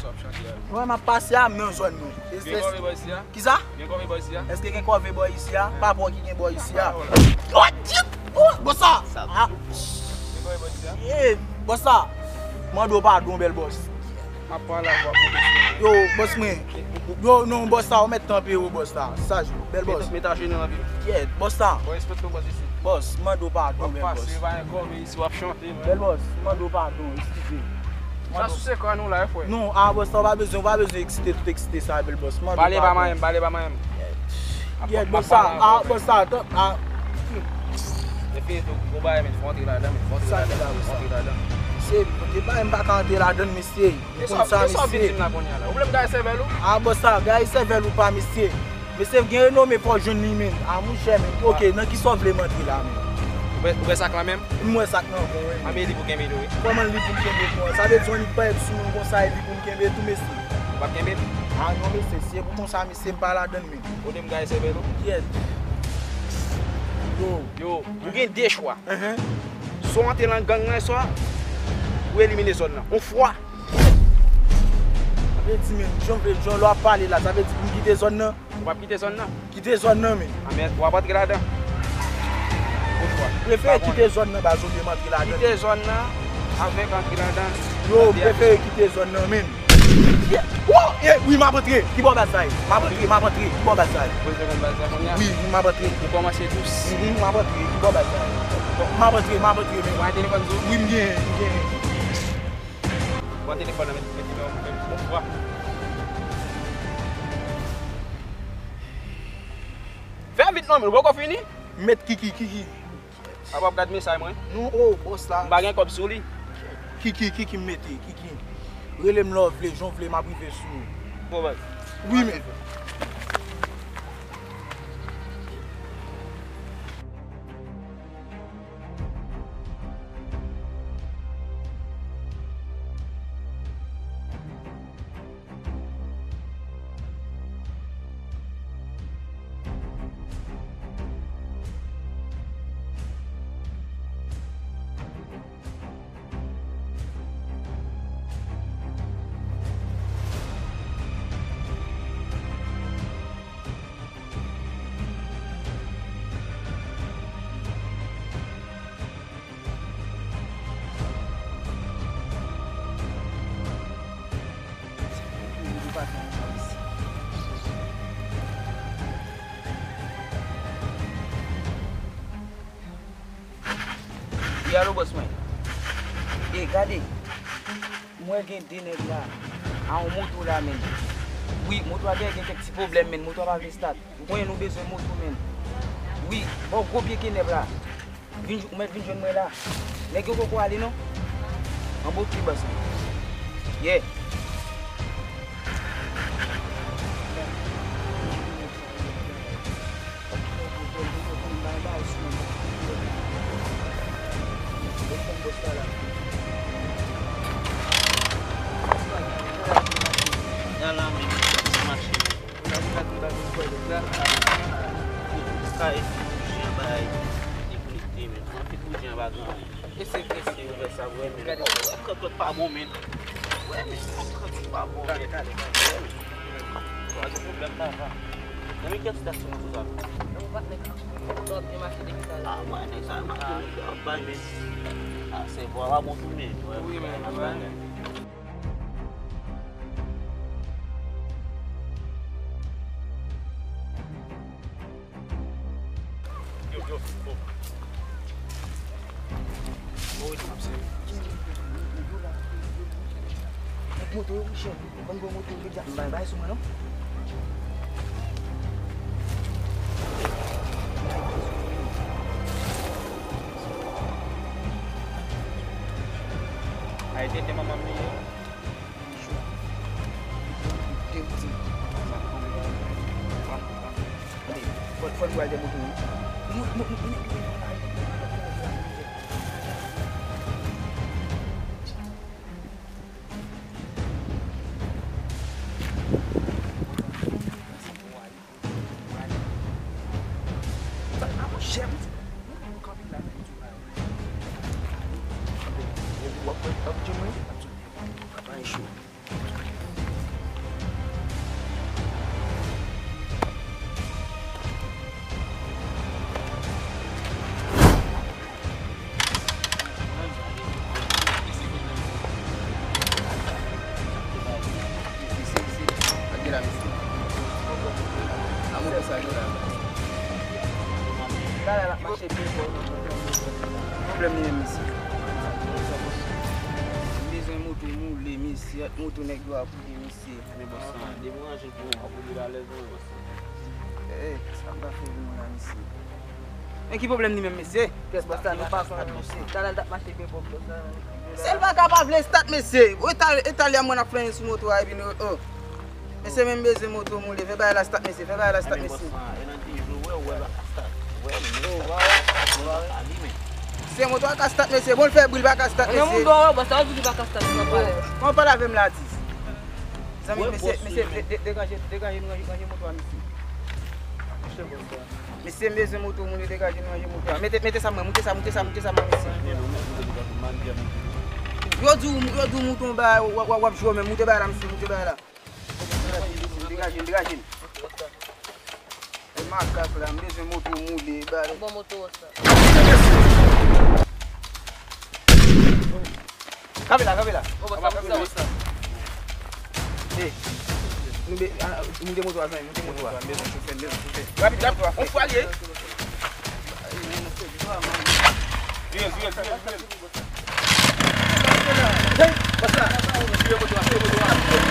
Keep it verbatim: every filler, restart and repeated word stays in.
Wè, m ap pase a, m nan zòn nou. Gen kòve bò isi a? Kisa? Gen kòve bò isi a? Èske gen kòve bò isi a? Pa bò ki gen bò isi a. Oh, Dieu! Oh, bò sa! Ah. Gen kòve bò isi a? Eh, bò sa! Mande w padon, bèl bòs. M ap pale avè w. Yo, bòs mwen. Yo, non, bòs sa, ou mèt tanpe, yo, bòs sa. Saj, bèl bòs. Met ajenou anpil. Kyèt, bòs sa. Bòs, respekte w, bòs, isi. Bòs, mande w padon, bèl bòs. W ap pase, pa gen kòve isi, w ap chante. Bèl bòs, mande w padon, eskize. Sa sou se kò nou la, frè. Non, a, bòs sa, ou pa bezwen, ou pa bezwen eksite, tout eksite sa, bèl bòs. Mande w padon. Pale pa manyen m, pale pa manyen m. Kyèt, bòs sa, a, bòs sa, a. Men fè tou, gwo bagay, men fò antre ladan, men fò antre ladan, fò antre ladan. Se, e pa, m pa ka antre ladan, mesye. Ou konn sa, mesye. Ou vle m gaye sèvèl ou? A, bòs sa, gaye sèvèl ou pa, mesye. Mesye, gen renome, fò w jwenn li, men. A, monchè, men. Ok, nan kisa w vle m antre la, men? Ou wè, ou wè sak lan menm? M wè sak lan, bon, wi. A, men li pou kenbe tou, wi. Kòman li pou m kenbe tou? Sa vle di yon nèg parèt sou nou konsa, e li pou m kenbe tou, mesye? Ou p ap kenbe m? A, non, mesye, si e pou konsa, mesye, m pa ladann, men. Kote m gaye sèvèl ou? Kyèt. Yo. Yo, ou gen de chwa. Swa w antre nan gang lan, swa ou elimine zòn nan. On fwa. Sa vle di, men, jan w vle, jan lè w ap pale la, sa vle di pou m kite zòn nan? Ou p ap kite zòn nan? Kite zòn nan, men. A, men, w ap antre ladan. On fwa. Prefere kite zòn nan, baz, olye m antre ladan. Kite zòn nan avèk antre ladan. Yo, m prefere kite zòn nan, men. Wo! Eh, wi, m ap antre. Ki bò baz sa ye? M ap antre, m ap antre. Ki bò baz sa ye? Ou bezwen konn baz la kounye a? Wi, wi, m ap antre. Ou kòmanse dous. Mhm, m ap antre. Ki bò baz sa ye? M ap antre, m ap antre, men. Ou gen telefòn sou ou? Wi, m gen, m gen. Pran telefòn nan, met, met nimewo m, men, bon fwa. Fè vit non, men, ou poko fini? Met Kiki, Kiki. Apa w ap gad mesaj mwen? Non, oh, bòs la. M pa gen kòb sou li. Kiki, Kiki m mete, Kiki. Rele m lè w vle, jan w vle, m ap rive sou ou. Bon, baz. Wi, men. Wi, alo, bòs mwen. E, gade. M wè gen de nèg la. A yon moto la, men. Wi, moto a dèyè gen kèk ti pwoblèm, men. Moto a pa vle stat. Ou konnen nou bezwen moto, men. Wi, bò gwo pye kenèp la. Vin, ou mèt vin jwenn mwen la. Nèg yo poko ale non. Anba w pye bòs la. Yeah. Nan la menm, mache. Ou nan, ou nan, ou nan, ou nan, ou nan. Ka epi pou jan bagay dekonekte, men. Anpil pou jan bagay anyen. Ese, ese. Ou wè sa, ou wè, men. Gade. Kòkòt pa bon, men. Wè, men. Kòkòt pa bon, men. Gade, gade, gade. Wè, men. Ou pa gen pwoblèm, papa. Nan men kèt stasyon nan kouza. Nan ou patnè ka. Ou ap byen mache depi talè. A, mwen, nèg sa, mache, nèg sa, bay, men. A, se vwa pa bon tou, men. Wi, men, wi. Yo, yo, oh. Bon, wi, ap seri. Nèg moto yo, monchè. Ban m pran moto yo, jodi a. M bay, bay sou mwen, non? Ay, tete manman m li ye. Fò, fò n pral dèyè moto wi. Sa pa bon, chèf. Ou kanpe la, men, ou di w pa yo. Ou ap pran, ap di mwen, ap di w pa yo. Cho. Amoto sa yo la. Bagay la ap mache byen pou ou. Pwoblèm li menm, mesye. M bezwen moto moule, mesye. Ak moto nèg yo ap woule, mesye. Men bòs, sa demonanje pou ou, ap woule alèz, wi, bòs. Eh, sa m ta fè vin la, mesye? Men ki pwoblèm li menm, mesye? Pyès bòs la, nou pa konn, mesye. Talè l t ap mache byen pou bòs la. Se l pa ka pa vle stat, mesye. Eta, eta li a mwen ap frenyen sou moto a, epi nou, oh. Mesye, men m bezwen moto moule. Fè bagay la stat, mesye. Fè bagay la stat, mesye. Mesye, moto a ka stat, mesye. Bon, l fè bri, l pa ka stat, mesye. Kòman w pale avè m la, atis? Zanmi, mesye, mesye, de-, de-, deganje, deganje, ranje, ranje moto a, mesye. Mesye, m bezwen moto, moun yo deganje, nou ranje moto a. Mete, mete sa mwen, moute sa, moute sa, moute sa mwen, mesye. Yo di w, yo di w moute yon bagay, w, w, w ap jwe menm, moute bagay la, mesye, moute bagay la. Degaje, degaje. E makak la, m bezwen moto moule, bagay. Bon moto sa. Kanpe la, kanpe la. Kanpe la. Ey, nou be-, a, moute moto a, zanmi, moute moto a. Rapid, rapid, on fwa l ye. Vire, vire, vire, vire. Hey, bòs la. Vire moto a, vire moto a.